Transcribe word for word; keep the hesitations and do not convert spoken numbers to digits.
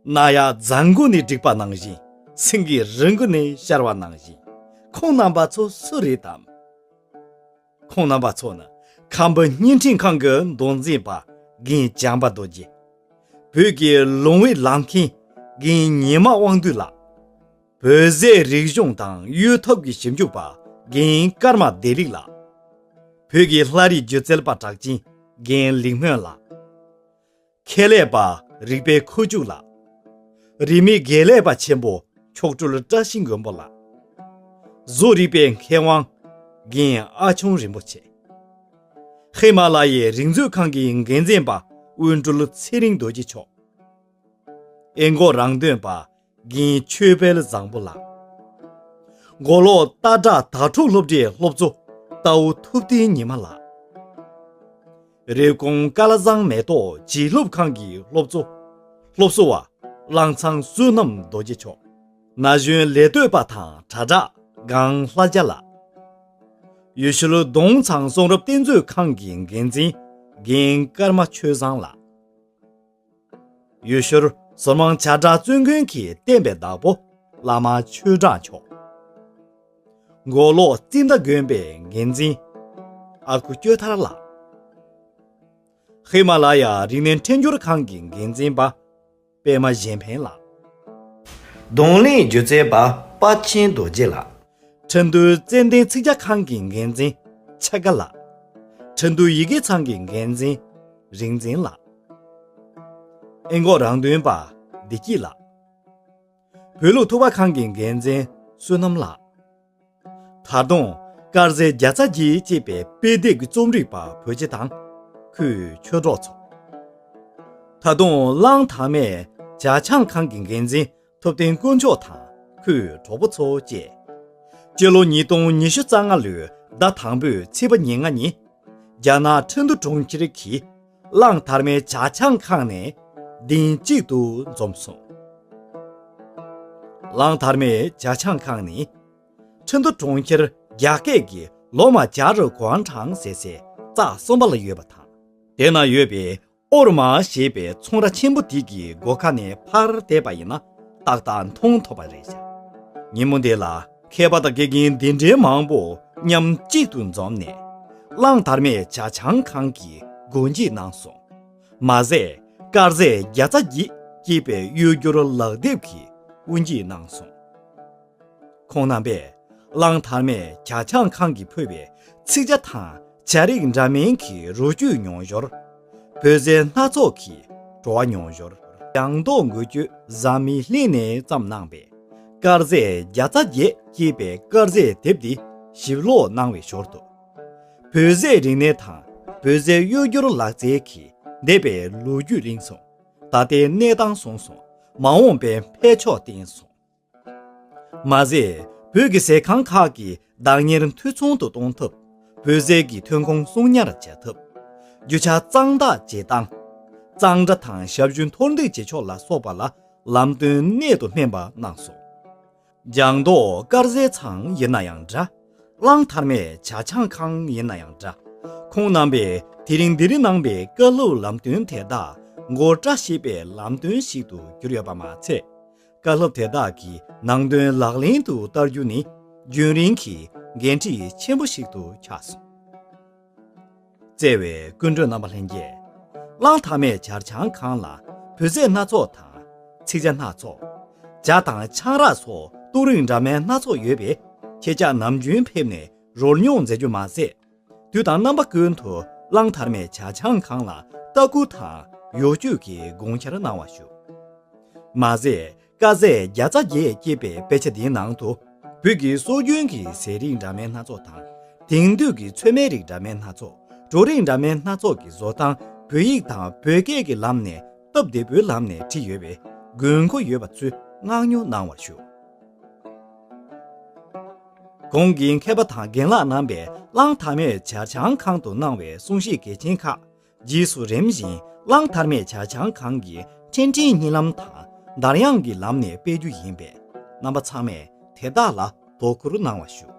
ནག་ཡག་རྫ་མགོ་ནས་བསྒྲིགས་པ་ནང་བཞིན། སེང་གེ་རི་མགོ་ནས་ཤར་བ་ནང་བཞིན། ཁོང་རྣམ་པ་ཚོ་སུ་རེད་དམ། ཁོང་རྣམ་པ་ཚོ་ནི་ཁམས་པའི་བརྙན་འཕྲིན་ཁང་གི་མདོ་འཛིན་པ་རྒན་བྱམས་པ་རྡོ་རྗེ། བོད་ཀྱི་ལུང་པའི་ལམ་མཁན་རྒན་ཉི་མ་དབང་འདུས་ལགས། བོད་ཟས་རིག་གཞུང་དང་གཡུལ་ཐབས་ཀྱི་ཞིབ་འཇུག་པ་རྒན་ཀརྨ་བདེ་ལེགས་ལགས། བོད་ཀྱི་ལྷ་རིས་སྒྱུ་རྩལ་པ་གྲགས་ཅན་རྒན་ལིག་སྨོན་ལགས། ཁེ་ལས་པ་རིག་པའི་ཁུ་བྱུག་ལགས། རིས་མེད་དགེ་ལས་པ་ཆེན་པོ་མཆོག་སྤྲུལ་བཀྲ་ཤིས་མགོན་པོ་ལགས། བཟོ་རིག་པའི་མཁས་དབང་རྒན་ཨ་ཆུང་རིན་པོ་ཆེ། ཧི་མ་ལ་ཡའི་རིག་མཛོད་ཁང་གི་འགན་འཛིན་པ་དབོན་སྤྲུལ་ཚེ་རིང་རྡོ་རྗེ་མཆོག། ཨེ་འགོག་རང་དོན་པ་རྒན་ཆོས་འཕེལ་བཟང་པོ་ལགས། མགོ་ལོག་སྟག་བྲག་དྭ་ཕྲུག་སློབ་གྲྭའི་སློབ་གཙོ་རྟའུ་ཐུབ་བསྟན་ཉི་མ་ལགས། རེབ་གོང་ཀ་ལ་བཟང་མེ་ཏོག་བྱིས་སློབ་ཁང་གི་སློབ་གཙོ། སློབ་གསོ་བ་གླང་ཚང་བསོད་ནམས་རྡོ་རྗེ་མཆོག། ན་གཞོན་ལས་གཏོད་པ་དང་དྲ་གྲགས་སྒང་ལྷ་རྒྱལ་ལགས། ཡུལ་ཤུལ་གདོང་ཚང་གསུང་རབ་གཏེར་མཛོད་ཁང་གི་འགན་འཛིན་རྒན་ཀརྨ་ཆོས་བཟང་ལགས། ཡུལ་ཤུལ་ཟུར་མང་བྱ་བྲག་བཙུན་དགོན་གྱི་བསྟན་པའི་བདག་པོ་བླ་མ་ཆོས་གྲགས་མཆོག། མགོ་ལོག་ཙིནྟ་དགོན་པའི་འགན་འཛིན་ཨ་ཁུ་སྐྱོ་ཐར་ལགས། ཧི་མ་ལ་ཡ་རིག་གནས་འཕྲིན་སྦྱོར་ཁང་གི་འགན་འཛིན་པ་པད་མ་གཞན་ཕན་ལགས། རྡུང་ལེན་སྒྱུ་རྩལ་པ་དཔལ་ཆེན་རྡོ་རྗེ་ལགས། ཁྲིན་ཏུའུ་ཙན་དན་ཚིག་ཇ་ཁང་གི་འགན་འཛིན་ཆ་དགའ་ལགས། ཁྲིན་ཏུའུ་ཡི་གེ་ཚང་གི་འགན་འཛིན་རིག་འཛིན་ལགས། ཨེ་འགོག་རང་དོན་པ་བདེ་སྐྱིད་ལགས། བོད་ལུགས་ཐུབ་པ་ཁང་གི་འགན་འཛིན་བསོད་ནམས་ལགས། ད་དུང་དཀར་ཟས་བརྒྱ་རྩ་བརྒྱད་ཅེས་པའི་དཔེ་དེབ་ཀྱི་རྩོམ་སྒྲིག་པ་བོད་རྗེ་དང་ཁོའི་ཆོས་གྲོགས་ཚོ། ད་དུང་གླང་དར་མའི་ཇ་ཆང་ཁང་གི་འགན་འཛིན་ཐུབ་བསྟན་དཀོན་མཆོག་དང་ཁོའི་གྲོགས་པོ་ཚོ་བཅས། སྤྱི་ལོ་ཉིས་སྟོང་ཉི་ཤུ་རྩ་ལྔ་ལོའི་ཟླ་དང་པོའི་ཚེས་པ་ཉེར་ལྔ་ཉིན། རྒྱ་ནག་ཁྲིན་ཏུ་གྲོང་ཁྱེར་གྱི་གླང་དར་མའི་ཇ་ཆང་ཁང་ནས་གདན་གཅིག་ཏུ་འཛོམས་སོང་། གླང་དར་མའི་ཇ་ཆང་ཁང་ནི་ཁྲིན་ཏུ་གྲོང་ཁྱེར་རྒྱ་སྐད་ཀྱི་ལོ་མ་ཇ་རུ་གོང་ཁྲང་ཟེར་སའི་རྩ་གསུམ་པ་ལ་ཡོད་པ་དང་། དེ་ན་ཡོད་པའི་ཨོར་མ་ཞེས་པའི་ཚོང་ར་ཆེན་པོ་དེ་གི་སྒོ་ཁ་ནས་ཕར་བལྟས་པ་ཡིན་ན་ཏག་ཏག་མཐོང་ཐུབ་པ་རེད་ཤག། ཉིན་མོ་དེ་ལ་མཁས་པ་དང་དགེ་རྒན་འདི་འདྲའི་མང་པོ་མཉམ་གཅིག་ཏུ་འཛོམས་ནས། གླང་དར་མའི་ཇ་ཆང་ཁང་གི་སྒོ་འབྱེད་གནང་སོང་། མ་ཟད་དཀར་ཟས་བརྒྱ་རྩ་བརྒྱད་ཅེས་པའི་གཡོས་སྒྱུར་ལག་དེབ་ཀྱི་དབུ་འབྱེད་གནང་སོང་། ཁོང་རྣམ་པས་གླང་དར་མའི་ཇ་ཆང་ཁང་གིས་ཕུལ་བའི་ཚིག་ཇ་དང་ཇ་རིགས་འདྲ་མིན་གྱི་རོ་བཅུད་མྱོང་ཞོར། བོད་ཟས་སྣ་ཚོགས་ཀྱི་བྲོ་བ་མྱོང་ཞོར། ལྗང་མདོག་འགུལ་སྐྱོད་བཟའ་མི་ལྷན་ནས་བརྩམས་གནང་བའི་དཀར་ཟས་བརྒྱ་རྩ་བརྒྱད་ཅེས་པའི་དཀར་ཟས་དེབ་འདི་ཞིབ་ཀློག་གནང་བའི་ཞོར་དུ། བོད་ཟས་རིག་གནས་དང་བོད་ཟས་གཡོས་སྒྱུར་ལག་རྩལ་གྱི་འདས་པའི་ལོ་རྒྱུས་གླེང་སོང་། ད་ལྟའི་གནས་སྟངས་གསུངས་སོང་། མ་འོངས་པའི་འཕེལ་ཕྱོགས་བསྟན་སོང་། མ་ཟད་བོད་ཀྱི་ཟས་ཁང་ཁག་གི་བདག་གཉེར་འཐུས་ཚང་དུ་གཏོང་ཐབས། བོད་ཟས་ཀྱི་ཐོན་ཁུངས་སྲུང་ཉར་བྱ་ཐབས། རྒྱུ་ཆ་གཙང་དག་བྱེད་སྟངས། གཙང་སྦྲ་དང་ཞབས་ཞུ་མཐོར་འདེགས་བྱེད་ཕྱོགས་ལ་སོགས་པ་ལ་ལམ་སྟོན་གནད་དུ་སྨིན་པ་གནང་སོང་། ལྗང་མདོག་དཀར་ཟས་ཚང་ཡིན་ན་ཡང་འདྲ། གླང་དར་མའི་ཇ་ཆང་ཁང་ཡིན་ན་ཡང་འདྲ། ཁོང་རྣམ་པས་དེ་རིང་འདིར་གནང་པའི་བཀའ་སློབ་ལམ་སྟོན་དེ་དག་མགོ་བཀྲ་ཤིས་པའི་ལམ་སྟོན་ཞིག་ཏུ་གྱུར་ཡོད་པ་མ་ཚད། བཀའ་སློབ་དེ་དག་གི་ནང་དོན་ལག་ལེན་དུ་བསྟར་རྒྱུ་ནི་རྒྱུན་རིང་གི་འགན་འཁྲི་ཆེན་པོ་ཞིག་ཏུ་ཆགས་སོང་། བརྩེ་བའི་སྐུ་མགྲོན་རྣམ་པ་ལྷན་རྒྱས། གླང་དར་མའི་ཇ་ཆང་ཁང་ལ་བོད་ཟས་སྣ་ཚོགས་དང་། ཚིག་ཇ་སྣ་ཚོགས། ཇ་དང་ཆང་རག་སོགས་བཏུང་རིགས་འདྲ་མིན་སྣ་ཚོགས་ཡོད་པས། ཁྱེད་ཅག་ནམ་རྒྱུན་ཕེབས་ནས་རོལ་མྱོང་མཛད་རྒྱུ་མ་ཟད། དུས་དང་རྣམ་པ་ཀུན་ཏུ་གླང་དར་མའི་ཇ་ཆང་ཁང་ལ་ལྟ་སྐུལ་དང་གཡོ་ཇུས་ཀྱི་དགོངས་འཆར་གནང་བ་ཞུ། མ་ཟད། དཀར་ཟས་བརྒྱ་རྩ་བརྒྱད་ཅེས་པའི་དཔེ་ཆ་འདིའི་ནང་དུ། བོད་ཀྱི་སྲོལ་རྒྱུན་གྱི་ཟས་རིགས་འདྲ་མིན་སྣ་ཚོགས་དང་། དེང་དུས་ཀྱི་ཚོད་མའི་རིགས་འདྲ་མིན་སྣ་ཚོགས། བྲོ་རིགས་འདྲ་མིན་སྣ་ཚོགས་ཀྱི་བཟོ་སྟངས་བོད་ཡིག་དང་བོད་སྐད་ཀྱི་ལམ་ནས་སྟབས་བདེ་པོའི་ལམ་ནས་བྲིས་ཡོད་པས། དགོས་མཁོ་ཡོད་པ་ཚོས་མངགས་ཉོ་གནང་བར་ཞུ། གོང་གི་མཁས་པ་དང་རྒན་ལགས་རྣམ་པས་གླང་དར་མའི་ཇ་ཆང་ཁང་དུ་གནང་བའི་གསུང་བཤད་གལ་ཆེན་ཁག་རྗེས་སུ་རིམ་བཞིན་གླང་དར་མའི་ཇ་ཆང་ཁང་གི་འཕྲིན་ཕྲན་བརྙན་ལམ་དང་འདར་དབྱངས་ཀྱི་ལམ་ནས་སྤེལ་རྒྱུ་ཡིན་པས། རྣམ་པ་ཚང་མས་དེ་དག་ལ་དོ་ཁུར་གནང་བ་ཞུ།